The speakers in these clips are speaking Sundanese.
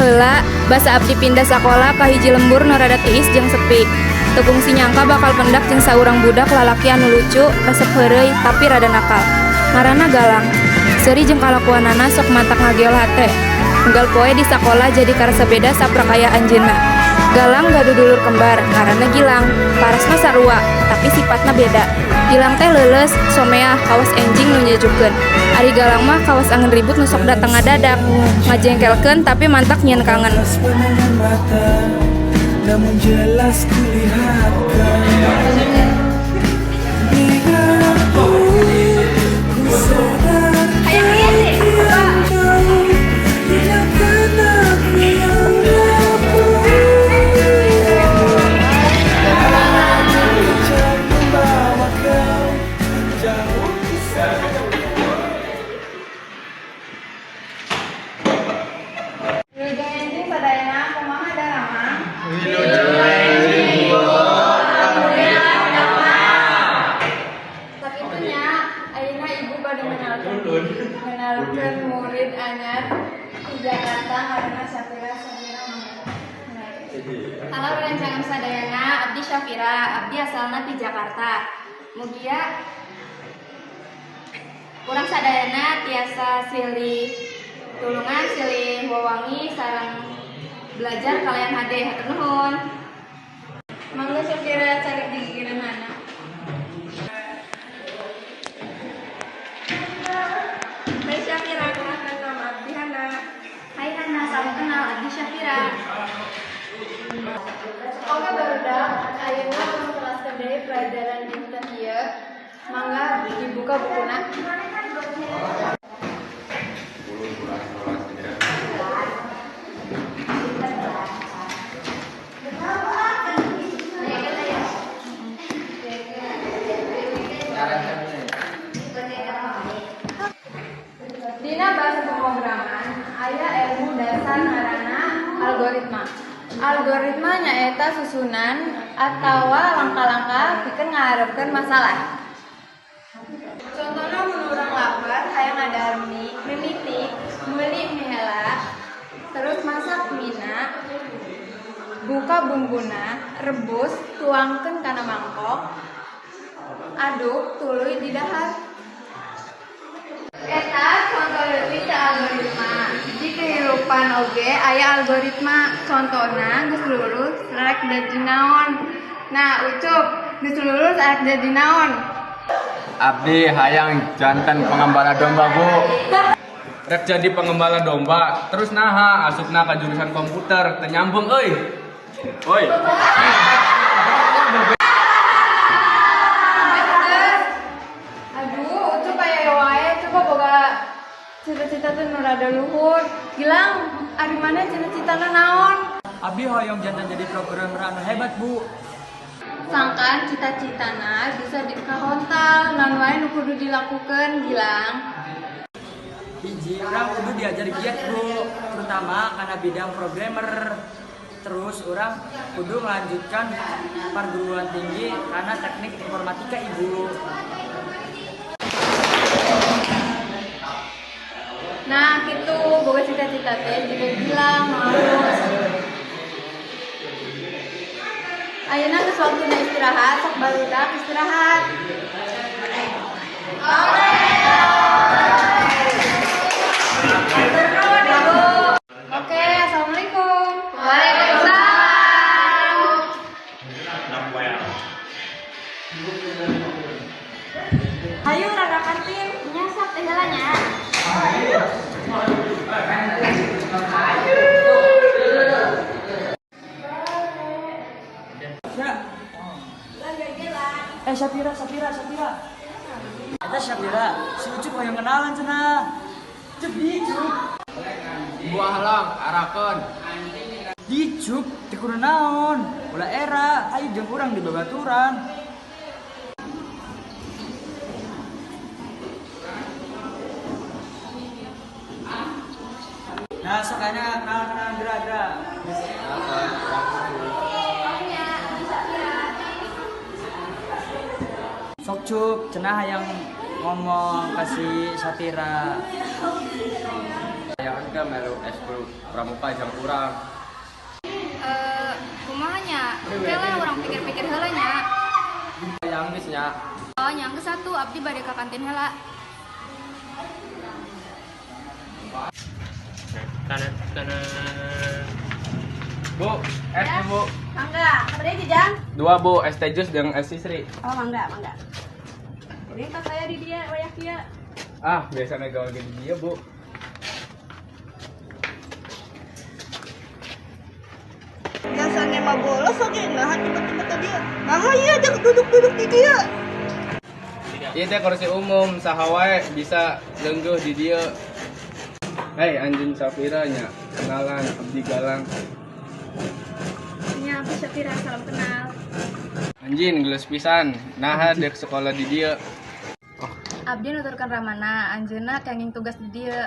Baheula, basa abdi pindah sakola ka hiji lembur nu rada tiis jeung sepi. Teu kungsi nyangka bakal pendak jeung saurang budak lalaki anu lucu, resep heureuy, tapi rada nakal. Ngaranna Galang. Seuri jeung kalakuanana sok matak ngageol hate. Unggal poe di sakola jadi karasa beda saprak aya anjeunna. Galang gaduh dulur kembar, ngaranna Gilang. Parasna sarua, tapi sipatna beda. Gilang teh leuleus, someah, kawas enjing nu nyejukkeun. Ari Galang mah kawas angen ribut nu sok datang ngadadak, ngajengkelkeun tapi mantak nyieun kangen. Pandangan mata, namun jelas kulihat kau. Bila ku sadar kian jauh, tinggalkan aku yang rapuh. Kejam membawa kau jauh di sana. Wilujeng enjing sadayana, kumaha daramang? Sakitu nya, ayeuna ibu bade ngenalkeun murid anyar di Jakarta ngaranna Syafira. Syafira, mangga. Halo rerencangan sadayana, abdi Syafira, abdi asalna ti Jakarta. Mugia urang sadayana tiasa silih tulungan, silih wawangi sareng belajar kalayan hade. Hatur nuhun. Mangga Syafira, calik di gigireun Hana. Hai Syafira, kenalkan nama abdi Hana. Hai Hana, salam kenal, abdi Syafira. Oke barudak, ayeuna urang teraskeun deui pelajaran dinten ieu. Mangga dibuka bukuna. Dina bahasa pemrograman aya ilmu dasar ngaranna algoritma. Algoritma nyaeta susunan atawa langkah-langkah pikeun ngaharepkeun masalah. Contohna, mun urang lapar hayang ngadahar mie, mimiti meuli mie heula, terus masak mina, buka bumbuna, rebus, tuangkeun kana mangkok, aduk, tuluy didahar. Eta contoh leutik teh algoritma. Di kehidupan oge aya algoritma. Contona geus lulus rek dadi naon? Nah, Ucup, geus lulus rek dadi naon? Abdi hayang janten pengembala domba, Bu. Rek jadi pengembala domba, terus naha asupna ka jurusan komputer, teu nyambung euy. Woi. Geus. Aduh, Ucup aya wae, coba boga cita-cita tuh nu rada luhur. Gilang, ari mana cita-citana naon? Abdi hoyong janten jadi programmer anu hebat, Bu. Sangkan cita-citana bisa dikahontal, naon wae nu kudu dilakukeun, Gilang? Hiji, urang kudu diajar giat, Bu, terutama karena bidang programmer. Terus urang kudu melanjutkan perguruan tinggi karena teknik informatika, Ibu. Nah, gitu boga cita-cita teh jiga Gilang nu alus. Ayeuna geus waktuna istirahat, sok barudak istirahat. Hatur nuhun, Ibu. Oke, assalamualaikum. Waalaikumsalam. Hayu rada kantin, nya sok teh heula nya. Ya. Eh, Syafira, Syafira, Syafira. Eta Syafira, si Ucup hoyong kenalan cenah. Cup dicup. Buah lang, arakeun. Dicup, teu kudu naon. Ulah era, ayo jeung urang di babaturan. Nah, sok ayeuna kenal-kenalan geura-geura. Nya, abdi Syafira. Sok Cup, cenah hayang ngomong ka si Syafira. Hayang teu melu eskul pramuka jeung urang? Eh, kumaha nya? Oke lah, urang pikir-pikir heula nya. Nya geus nya. Oh, nya geus atuh, abdi bade ka kantin heula. Bu, es ya, Bu. Mangga, apa jajan? Dua, Bu, es teh jus jeung es sisri. Oh, mangga, mangga. Ini tas saya di dia, wayah kia. Ah, biasanya gawe di dia, Bu. Biasanya mah bolos oge, nah tiba-tiba tadi nah iya jangan duduk-duduk di dia. Ieu teh kursi umum, saha wae bisa leungguh di dieu. Hei, anjeun Safira nya, kenalan abdi Galang. Nya, aku Syafira, salam kenal. Anjing geus pisan, naha dek sekolah di dieu. Abdi nuturkeun ramana, anjeunna kenging tugas di dieu.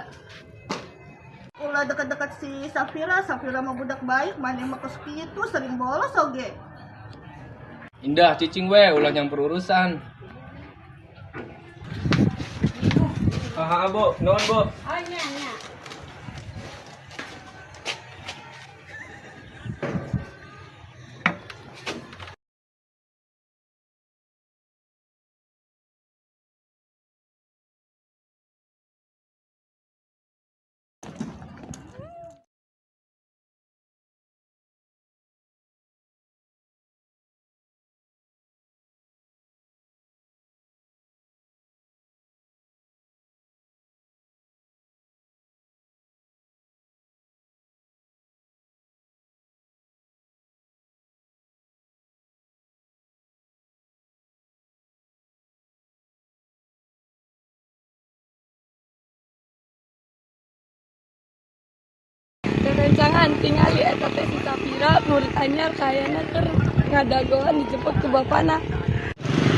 Ulah dekat-dekat si Safira, Safira mah budak baik, maneh mah kos kitu sering bolos oge. Indah cicing we ulah nyampur urusan. Ah, Bu, nuhun, Bu. Oh, nya, nya. Rencangan tingali eta teh si Safira murid anyar kayana keur ngadagoan dijemput ku bapana.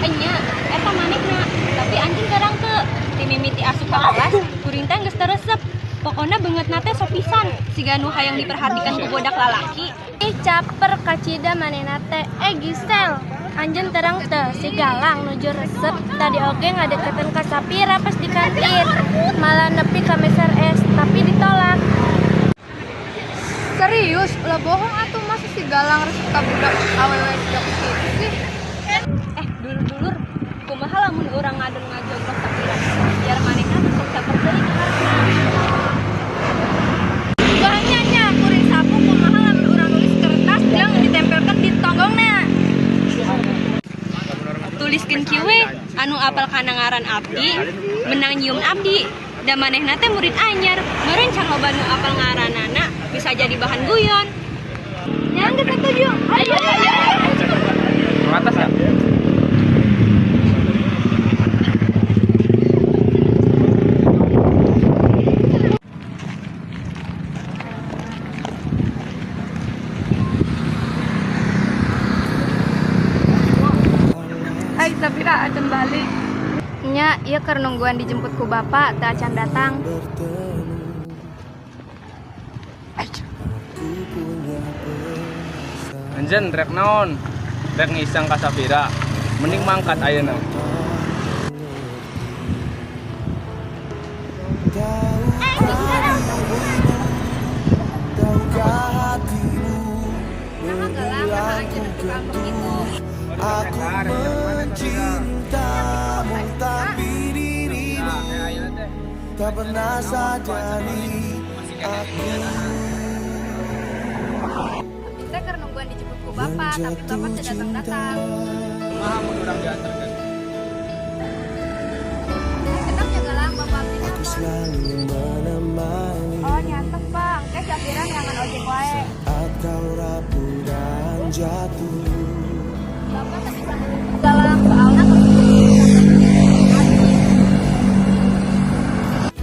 Enya, eta manehna, tapi anjing garang teu. Ti mimiti asup ka kelas, kuring teh geus teu resep. Pokona beungeutna teh sok pisan, siga nu hayang diperhatikan ku budak lalaki. Ih, caper kacida manehna teh. Eh, Gisel, anjeun terang teu si Galang nuju resep tadi oge ngadeukeutan ka Sapira pas di kantin. Malah nepi ka meser es, tapi ditolak. Serius, ulah bohong atuh, masa si Galang resep ka budak awewe siga kitu sih? Eh, dulur-dulur, kumaha lamun urang ngadon ngajogrok Sapira biar manehna teu sok caper deui ka hareupeun. Bahannya nya kuring sapu, kumaha lamun urang nulis kertas jeung ditempelkeun di tonggongna. Tuliskeun kieu we, anu apal kana ngaran abdi, menang nyium abdi. Da manehna teh murid anyar, meureun can loba nu apal ngaranana, bisa jadi bahan guyon. Nya geus setuju. Ayo, ayo. Ke atas ya? Hai Safira, acan balik. Nya, ieu keur nungguan dijemput ku bapak, teu acan datang. Anjeun rek naon? Rek ngisang ka Safira. Mending mangkat ayeuna. Naha Galang, naha anjeun nepi ka ambek kitu? Aku mencintamu tapi dirimu tak pernah sadari aku Abdi teh keur nungguan dijemput ku bapak, tapi bapak teu datang-datang. Kumaha mun urang diantarkeun? Kedap ya Galang, bapak abdi Aku nelpon. selalu menemani Oh, nyantep, Pak. Engke Syafira neangan ojek wae. saat kau rapuh dan jatuh. Bapak teu bisa ngejemput Galang, soalna keur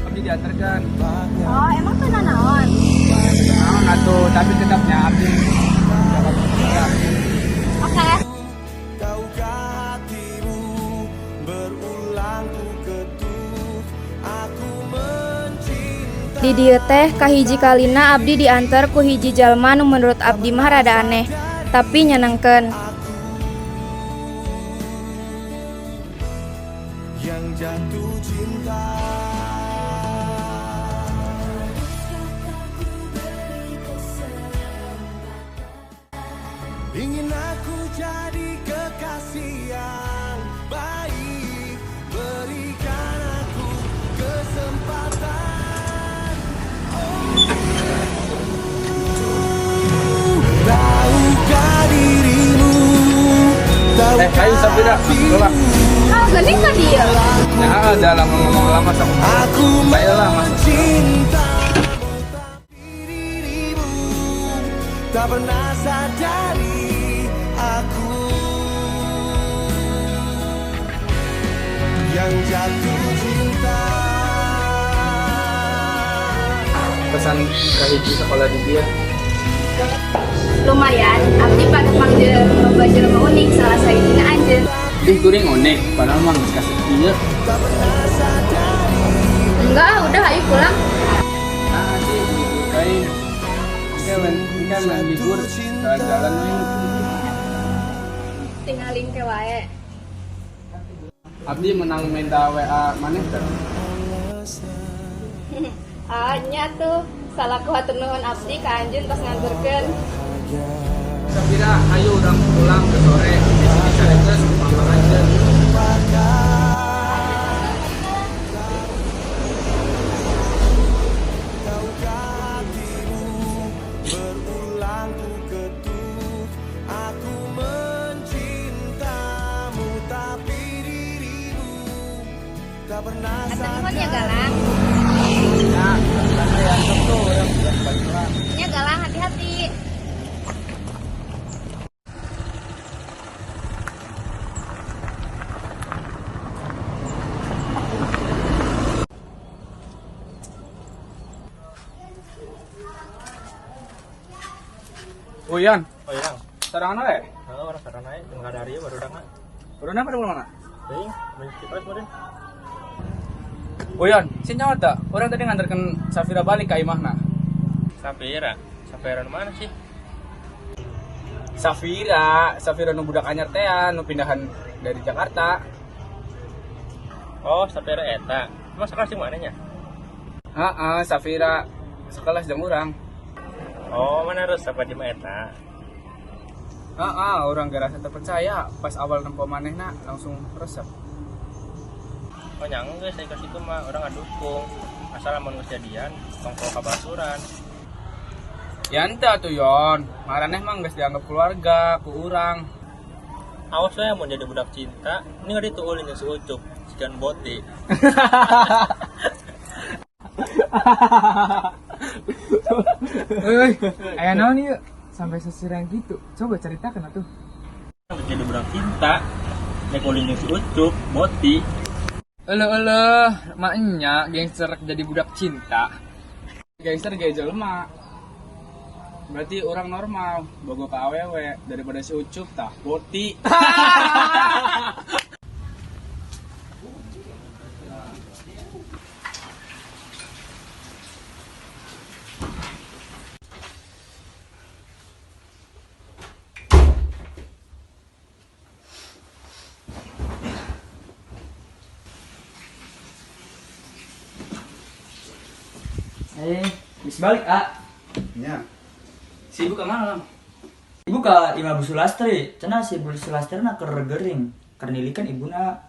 Abdi diantarkan. Oh, emang teu nanaon? Naon atuh, tapi tetapnya abdi jaga protokol. Oke. Tahukah hatimu berulang ku ketuk? Aku mencinta. Di dieu teh kahiji kalina abdi diantar ku hiji jalma nu menurut abdi mah rada aneh, tapi nyenengkeun. Yang jatuh cinta. Ingin aku jadi kekasih yang baik. Berikan aku kesempatan. Oh, tahukah dirimu? Eh, ayo Safira, masuk lah. Ah, geuning ka dieu. Nah, ada lama ngomong lama sama Aku Ayolah, masuk. Mencintamu, tapi dirimu tak pernah sadari aku yang jatuh cinta. Kesan kahiji sekolah di dieu. Lumayan, abdi patepang jeung loba jelema unik, salah sahijina anjeun. Ih, kuring unik, padahal mah geus kasih ieu. Enggak, udah ayo pulang. Nah, sih gitu kain. Oke, lain kan lain libur jalan-jalan nih. Tinggalin ke wae. Abdi menang minta WA maneh teh. Ah, nya tuh salaku hatur nuhun abdi ka anjeun pas nganterkeun. Safira, ayo urang pulang ke sore. Di sini carekeus mama anjeun. Tahukah hatimu berulang ku ketuk? Aku mencintamu, tapi dirimu tak pernah Hatur nuhun ya, Galang. Ya, santai antuk tuh urang balik lah. Nya Galang, hati-hati. Oh, Yan. Oh iya. Sorangan we? Heeh, urang sorangan aja, enggak dari baru udah. Baru pada mana? Teuing, main kipas meureun. Oh Yan, sih nyawa tak? Urang tadi nganterkeun Safira balik ke imahna. Safira. Safira nu mana sih? Safira, Safira nu budak anyar teh nu pindahan dari Jakarta. Oh, Safira eta. Emang sekelas di mana nya? Heeh, Safira sekelas jeung urang. Oh, maneh resep jeung eta? Heeh, urang gak rasa terpercaya pas awal nempo manehna langsung resep. Oh, nya geus ka situ mah urang ngadukung. Asal lamun geus jadian, tong ka baturan. Ya ente atuh Yon, maraneh mah geus dianggap keluarga ku urang. Awas we mun jadi budak cinta, ini nggak dituulin si Ucup, sigan boti. Euy, aya naon ieu? Sampai seserian gitu. Coba ceritakan atuh. Jadi budak cinta, nek ulin si Ucup, boti. Eleuh eleuh, maknya gangster jadi budak cinta. Gangster gaya jelema. Berarti urang normal, bogo ka awewe daripada si Ucup tah boti. Eh, bisa balik, ah. Ya. Sibuk kemana, Lam? Ibu ka Ima Bu Sulastri, cenah si Bu Sulastri na keur gering, keur nilikan ibuna.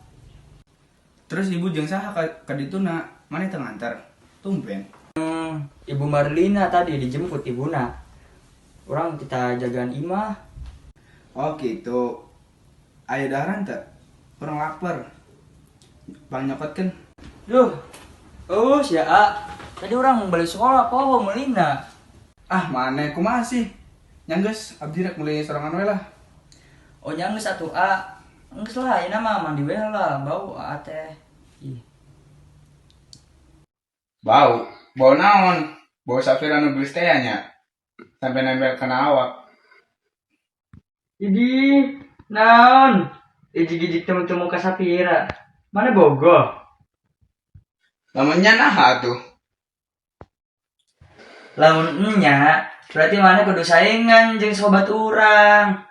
Terus ibu jeung saha ka dituna? Maneh teu nganter? Tumben. Ibu Marlina tadi dijemput ibuna. Urang kita jagaan imah. Oh gitu. Aya daharan teu? Urang lapar. Bang nyokotkeun. Duh. Oh, sia A. Tadi urang balik sekolah poho meulina. Ah, maneh kumaha sih? Nya geus, abdi rek meuli sorangan we lah. Oh, nya geus atuh A. Geus lah, ayeuna mah mandi we lah, bau A teh. Ih. Bau, bau naon? Bau Safira nu geulis teh nya. Sampai nempel kana awak. Idih, naon? Ijik-ijik temu-temu ka Safira. Maneh bogoh? Lamun nya naha atuh? Lamun nya, berarti maneh kudu saingan jeung sobat urang.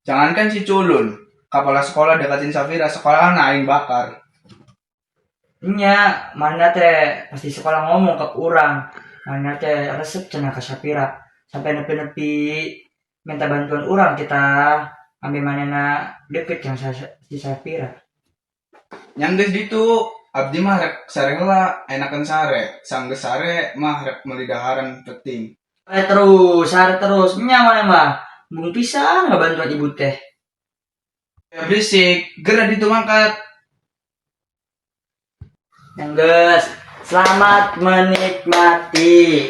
Jangankan si Culun, kepala sekolah deketin Safira, sekolahan aing bakar. Nya, maneh teh pasti sekolah ngomong ke urang. Maneh teh resep cenah ka Safira. Sampai nepi-nepi Minta bantuan urang kita ambil manehna deket jeung si Safira. Nya geus ditu, abdi mah rek sare heula, enakan sare. Sanggeus sare mah rek meuli daharan penting. Sare terus, sare terus. Nya maneh mah embung pisan ngabantuan ibu teh. Ya berisik, geura ditu mangkat. Nya geus, selamat menikmati.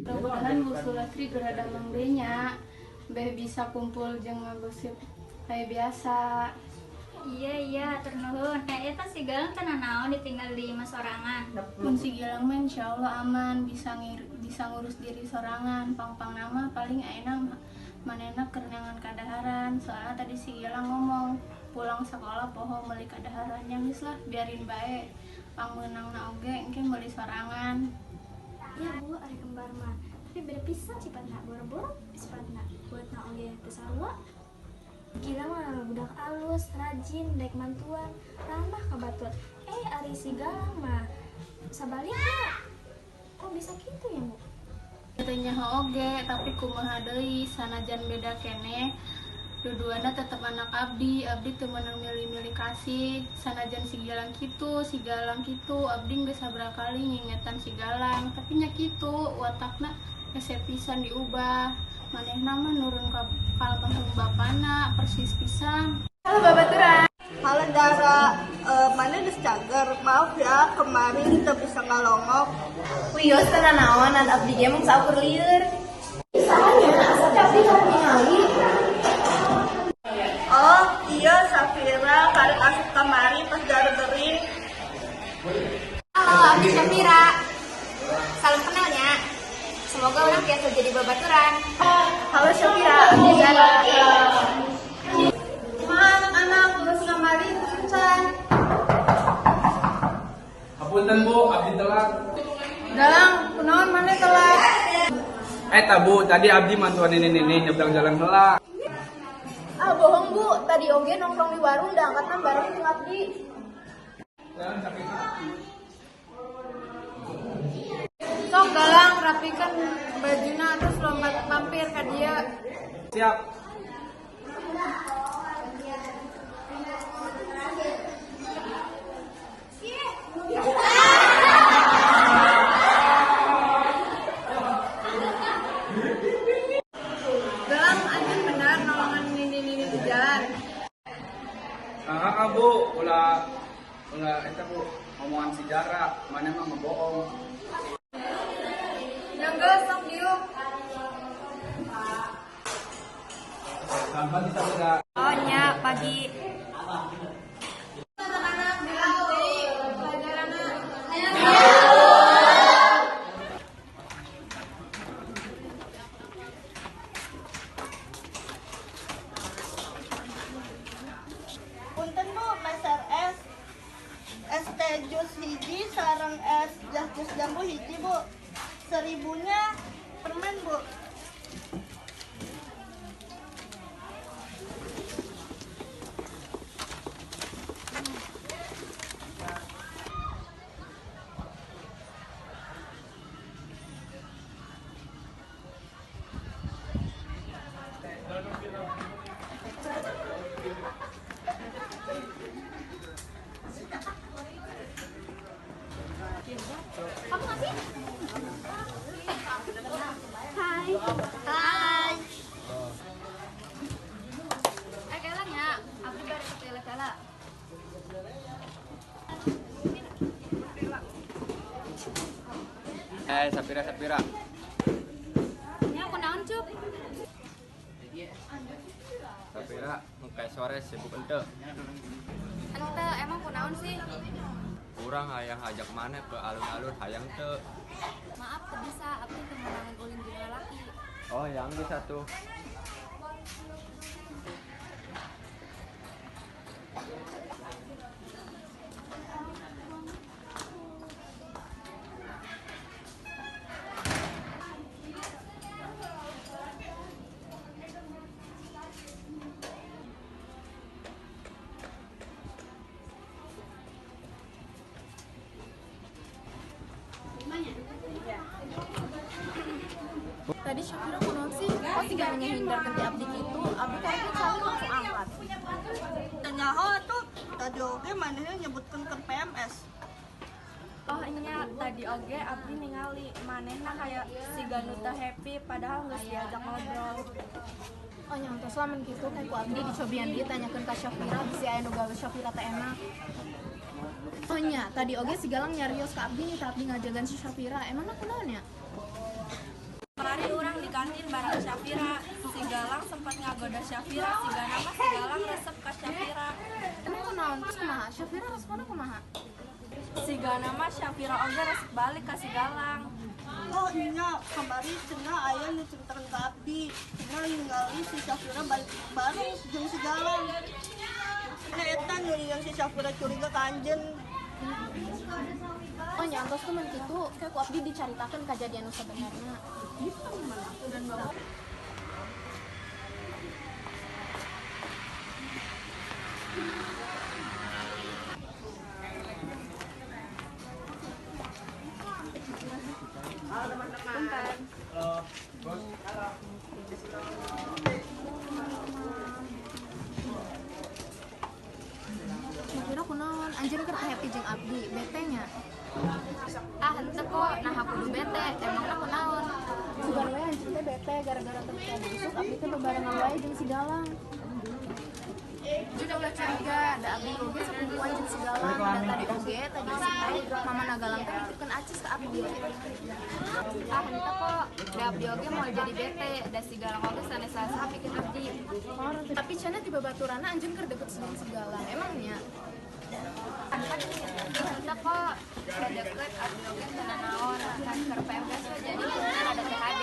Mudah-mudahan Bu Sulastri geura damang deui nya. Beh bisa kumpul jeung ngagosip kayak biasa. Iya, hatur nuhun. Eh, eta si Galang teh naon ditinggal di imah sorangan? Mun si Gilang mah insyaallah aman, bisa ngurus diri sorangan. Pang-pangna mah paling ayeuna manehna keur neangan kadaharan. Soalnya tadi si Gilang ngomong pulang sekolah poho meuli kadaharan, nya geus lah biarin bae. Pangmeunangna oge engke meuli sorangan. Ya Bu, ari kembar mah. Tapi beda pisan sifatna, boro-boro sifatna. Buatna oge teu sarua. Gilang mah budak alus, rajin, daek mantuan, ramah ka batur. Eh, ari si Galang mah sabalikna. Kok bisa gitu ya, Bu? Teu nyaho oge, tapi kumaha deui, sanajan beda keneh duduana tetep anak abdi. Abdi teu meunang milih-milih kasih. Sanajan si Gilang kitu, si Galang kitu, abdi geus sabaraha kali ngingetan si Galang, tapi nya kitu watakna hese pisan diubah. Manehna mah nurun ka kalmarhum bapana persis pisan. Halo babaturan. Halo Dara, maneh geus cager? Maaf ya, kemarin teu bisa ngalongok. Wios, teu nanaonan, abdi ge mung saukur lieur. Sahanya asa teh abdi kamu ningali. Oh iya, Safira, karek asup kamari pas Dara gering. Halo, abdi Syafira. Salam kenalnya. Semoga urang biasa jadi babaturan. Halo Syafira, abdi Zara. Kumaha anak-anak, geus ngamari encan? Hapunten Bu, abdi telat. Galang, kunaon maneh telat? Eh bu, tadi abdi mantuan nini-nini nyebrang jalan heula. Ah bohong Bu, tadi oge nongkrong di warung da angkatna bareng jeung abdi. Sok Galang, rapikan bajuna terus lompat mampir ka dieu. Siap. Galang, anjeun bener nolongan nini-nini di jalan? Ah, Bu, ulah ulah eta Bu, omongan si Jara, maneh mah ngebohong. Nya geus, sok diuk. Selamat pagi Safira. Oh nya, pagi. Anak-anak dilanjut deui pelajaranna. Punten Bu, meser es. Es teh jus hiji sareng es jus jambu hiji Bu. Seribunya permen Bu. Kamu nggak sih? Hai. Hai. Eh, Galang ya, abdi bari ke toilet heula. Eh, Safira, Safira. Nya kunaon, Cup? Safira, engke sore sibuk henteu? Ente emang kunaon sih? Urang hayang ajak maneh ke alun-alun, hayang teu? Maaf, teu bisa, abdi teu meunang ulin jeung lalaki. Oh, yang bisa tuh. Tadi Syafira kunaon sih? Kok siga ngehindarkeun ti abdi kitu? Abdi karek calik langsung angkat. Teu nyaho atuh, tadi oge manehna nyebutkeun keur PMS. Oh nya, tadi oge abdi ningali manehna kayak siga nu teu happy padahal geus diajak ngobrol. Oh nya, entos lamun kitu kayak ku abdi dicobian deui tanyakeun ka Syafira, bisi aya nu gawe Syafira teh enak. Oh nya, tadi oge si Galang nyarios ka abdi nih, abdi ngajagan si Syafira. Emangna kunaon nya? Kamari urang di kantin bareng Syafira, si Galang sempat ngagoda Syafira, sigana mah si Galang resep ka Syafira. Emang kunaon? Terus kumaha? Syafira responnya kumaha? Sigana mah Syafira oge resep balik ka si Galang. Oh nya, kamari cenah aya nu ceritakeun ka abdi. Cenah ningali si Syafira balik bareng jeung si Galang. Nah eta nu yang si Syafira curiga ka anjeun. Oh nya, entos tuh mun kitu kayak ku abdi dicaritakeun kajadian nu sebenarnya. Syafira kunaon? Anjeun keur happy jeung abdi, bete nya. Ah, henteu kok, naha kudu bete, emangna kunaon? Sugan we anjeun teh bete gara-gara teu tadi isuk abdi teh bebarengan wae jeung si Galang. Jeung ulah curiga, da abdi oge sakumpulan jeung si Galang, dan tadi oge tadi isuk teh mamana Galang teh nitipkeun acis ka abdi. Ah, henteu kok, da abdi oge moal jadi bete, da si Galang oge sanes saha pikeun abdi. Tapi cenah ti babaturanna anjeun keur deket jeung si Galang, emang nya? Henteu kok, da deket abdi oge teu nanaon, kan keur PMS we jadi kudu rada THD.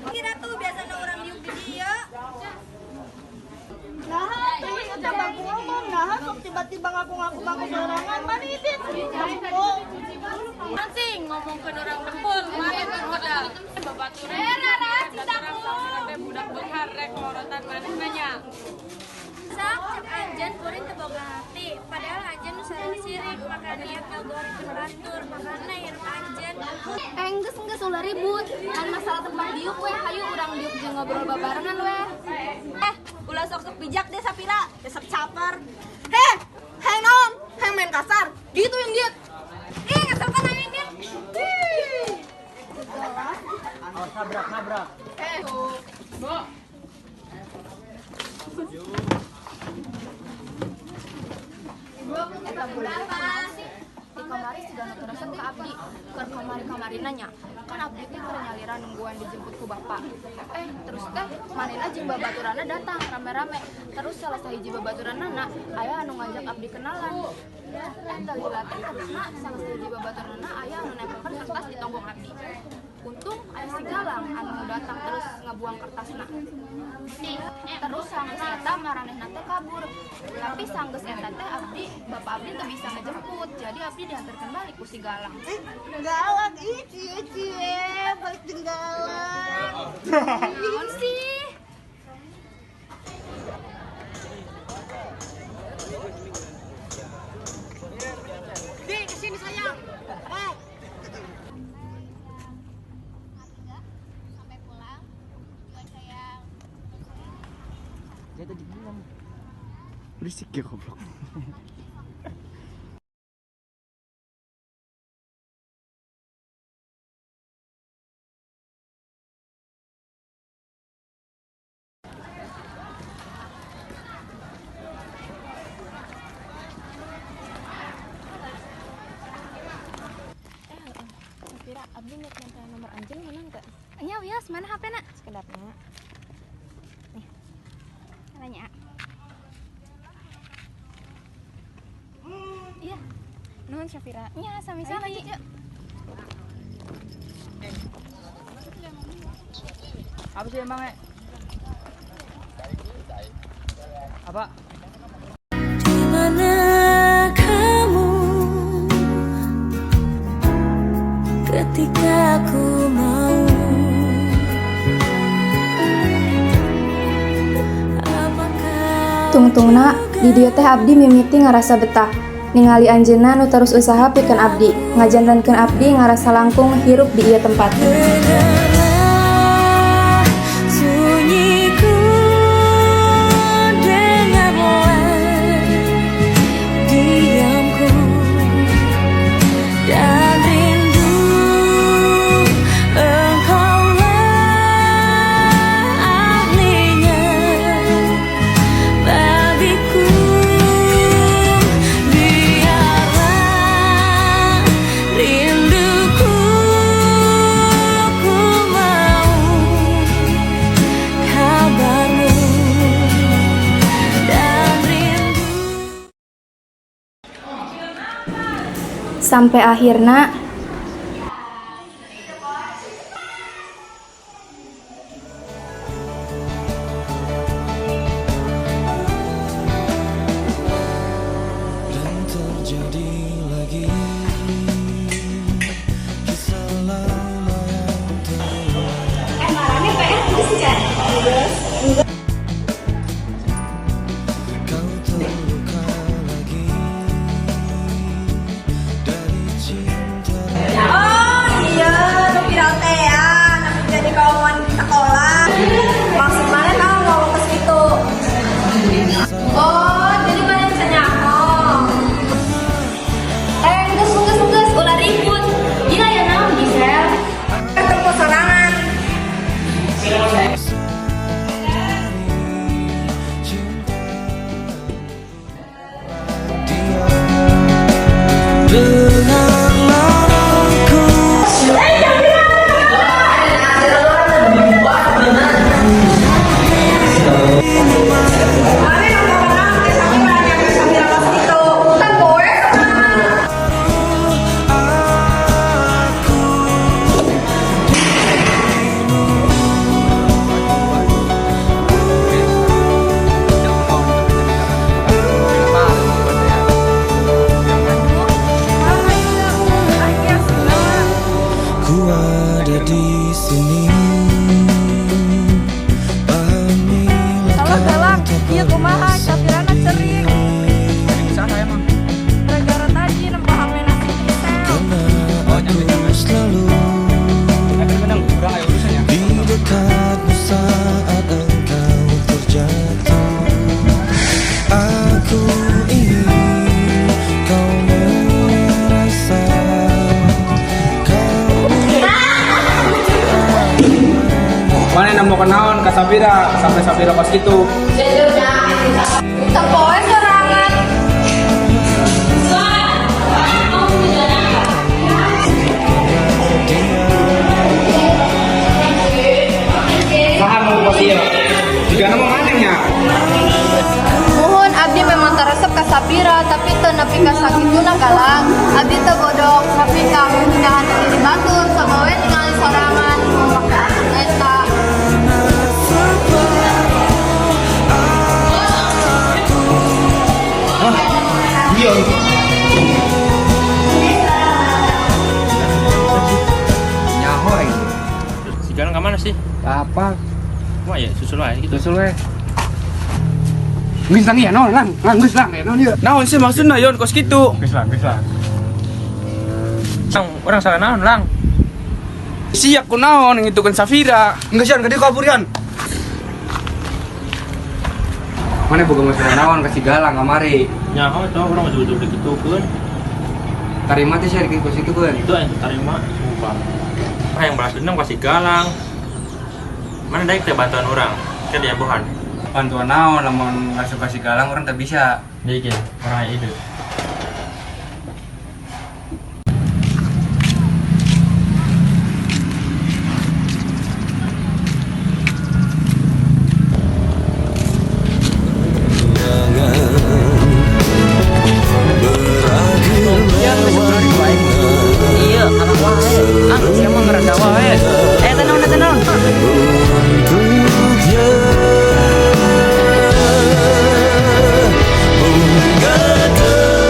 Kira tuh biasana urang diuk di dieu. Nah, tadi eta bangku ngomong, nah sok tiba-tiba ngaku-ngaku bangku sorangan, mana idit? Bangku. Sing ngomongkeun urang dempul, maneh keur modal. Babaturan teh budak beunghar rek lorotan manehna nya. Sok cek anjeun kuring teu boga hati, padahal anjeun nu sirik maka niat ngagorengkeun batur, makana hirup anjeun. Enggeus enggeus ulah ribut, kan masalah tempat diuk we, hayu urang diuk jeung ngobrol babarengan we. Eh, ulah sok-sok bijak deh Sapira, besok caper. Heh, hei naon, hei main kasar, gituin dia. Ih, ngeselkan aing dia. Awas nabrak, nabrak. Eh, Bu. Eta bulan sih di kamari sudah nu resep ka abdi keur kamari-kamarina nya kan abdi teh keur nyalira nungguan dijemput ku bapak, eh terus teh manehna jeung babaturanna datang rame-rame, terus salah sahiji babaturanna aya anu ngajak abdi kenalan, eh teu lila teh terusna salah sahiji babaturanna aya anu nempelkeun kertas di tonggong abdi. Untung aya si Galang anu datang terus ngebuang kertasna. Terus sanggeus eta maranehna teh kabur, tapi sanggeus eta teh abdi bapak abdi teu bisa ngejemput, jadi abdi diantarkeun balik ku si Galang. Ih, Galang, ih cie cie, balik jeung Galang. Naon sih? Di kesini sayang. Eh. Sampai pulang, cuaca yang Dia tadi bilang. Berisik ya goblok. Syafira, abdi nek minta nomor anjeun menang teu? Nya wios, mana HP na? Sekedapnya. Nih. Nanya. Iya. Nuhun Syafira. Nya sami-sami. Ayo lanjut yuk. Apa sih emangnya? Apa? Di mana kamu ketika aku mau? Apakah Tungtungna Di dieu teh abdi mimiti ngarasa betah. Ningali anjeunna nu terus usaha pikeun abdi, ngajantenkeun abdi ngarasa langkung hirup di ieu tempat. Dengarlah sunyiku, dengarlah diamku dan rindu, engkaulah ahlinya bagiku. Biarlah rinduku, ku mau kabarmu dan rindu. Sampai akhirna Dan terjadi lagi kisah lama yang terulang. Eh, marane PR geus ya? Kau terluka lagi dari cinta. Oh iya, nu viral teh ya, tapi jadi kawan di sekolah. Maksud mana kamu ngomong ke situ? Oh, jadi mana bisa nyaho? Eh, geus geus geus ulah ribut. Gila ya naon Gisel? Ketemu sorangan. Cinta dia. Dengarlah aku. Mana yang kenal teh Samira yang Samira pas itu. Kan boleh. Aku Ku ada di sini. Pahamilah Halo kau Galang, tak iya pernah kumaha, Safirana cerik. Usaha emang. Gara-gara tadi nempah HP-na si Gisel. Karena aku selalu Tapi menang, kurang ayo urusannya. di dekatmu saat engkau terjatuh. Aku ingin kau merasa kau Mana nemu kenaon ke Safira sampai Safira pas gitu. Tepoe sorangan. Saha mau pas ieu? Jika nemu manehnya. Muhun abdi memang teresep ka Sapira tapi teu nepi ka sakituna Galang. Abdi teu bodok nepi ka nikahan diri batur sok we ningali sorangan make asup eta. Hah? Iya. Nyaho aing. Si Galang kemana sih? Apa? Wah ya, susul aja gitu. Susul we. Geus lang ya, naon lang, lang geus lang ya, naon ieu. Naon sih maksudna Yon kos kitu? Geus lang, geus lang. Lang, orang salah naon, Lang? Siap ku naon ngitukeun Safira. Geus Yon, gede kabur Yon. Mana boga masalah naon ka si Galang kamari? Nyaho itu orang ujug-ujug dikitukeun. Tarima teh sia kos kitu kan. Itu yang terima, sumpah. Ah, yang balas dendam kasih Galang. Mana daek teh bantuan orang? Kan dia bohan. Bantuan naon lamun ngasup ka si Galang orang tak bisa. Jadi orang ide. Berakhir. Iya, anak wae. Ah, siapa ngereda wae. Eh, tenang, tenang. Untuknya bunga.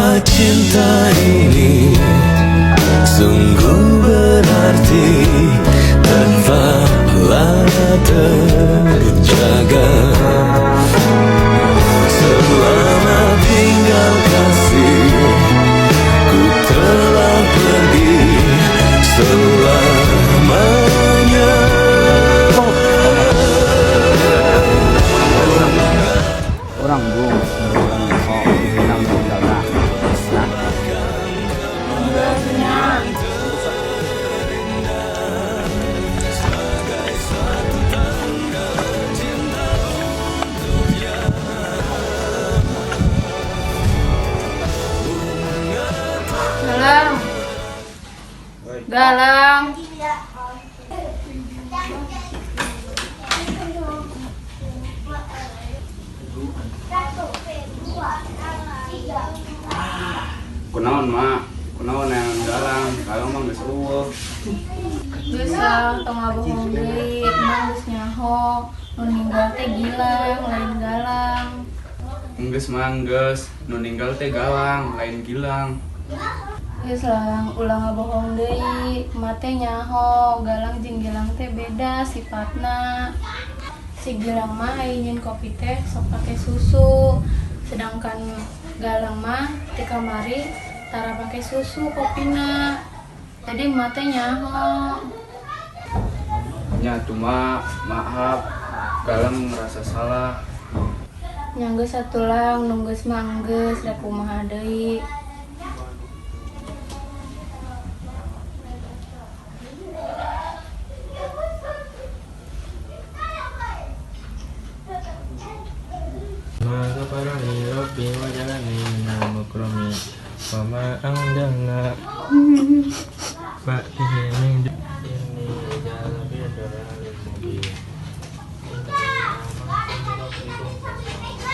Betapa cinta ini sungguh berarti tanpa lama terjaga. Selamat tinggal kasih, ku telah pergi selamanya. Urang bung, urang nyaho, urang meninggalna. Nah. Galang. Galang. Kunaon, Mak? Kunaon yang Galang? Galang mah geus euweuh. Geus lah, tong ngabohong deui, Emak geus nyaho, nu ninggal teh Gilang, lain Galang. Geus mah geus, nu ninggal teh Galang, lain Gilang. Geus lah, ulah ngabohong deui, Emak teh nyaho, Galang jeung Gilang teh beda sifatna. Si Gilang mah ari nyieun kopi teh sok pake susu, sedangkan Galang mah ti kamari tara pake susu kopina. Jadi Emak teh nyaho. Nya atuh, Mak, maaf. Galang merasa salah. Nya geus atuh Lang, nu geus mah geus, rek kumaha deui. Ma ghafara li rabbi wa ja'alani minal mukramin wa ma anzalna ba'dihi min inni ja'ala fi dhalalin mubin. Inni amantu bi rabbikum fasma'un.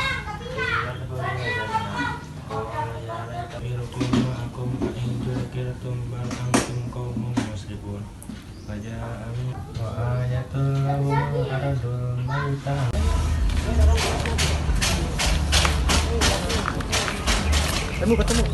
Qila jannah qala ya laita birukum ma'akum fa in dzukirtum bal antum qaumun musrifun. Wa ja'a min wa ayatul lahum ardul maitah. Ketemu, ketemu.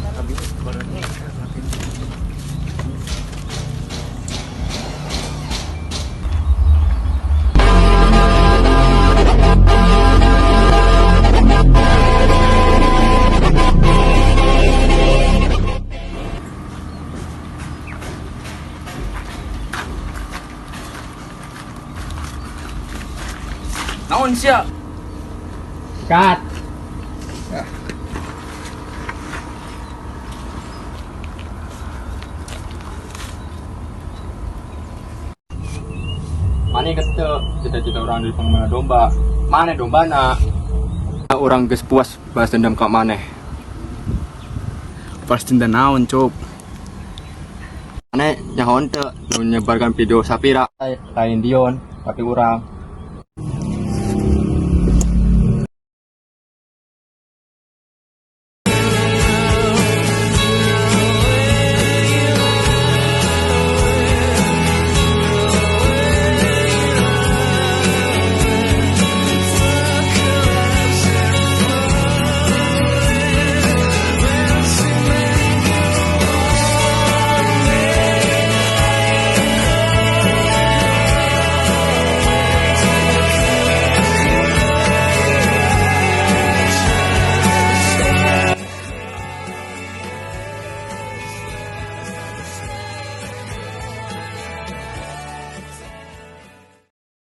Naon sia? Cut. Maneh teu cita-cita urang jadi penggembala domba. Maneh dombana. Urang geus puas balas dendam ka maneh. Balas dendam naon, Cup? Maneh nyaho teu nu nyebarkan video Sapira lain Dion, tapi urang.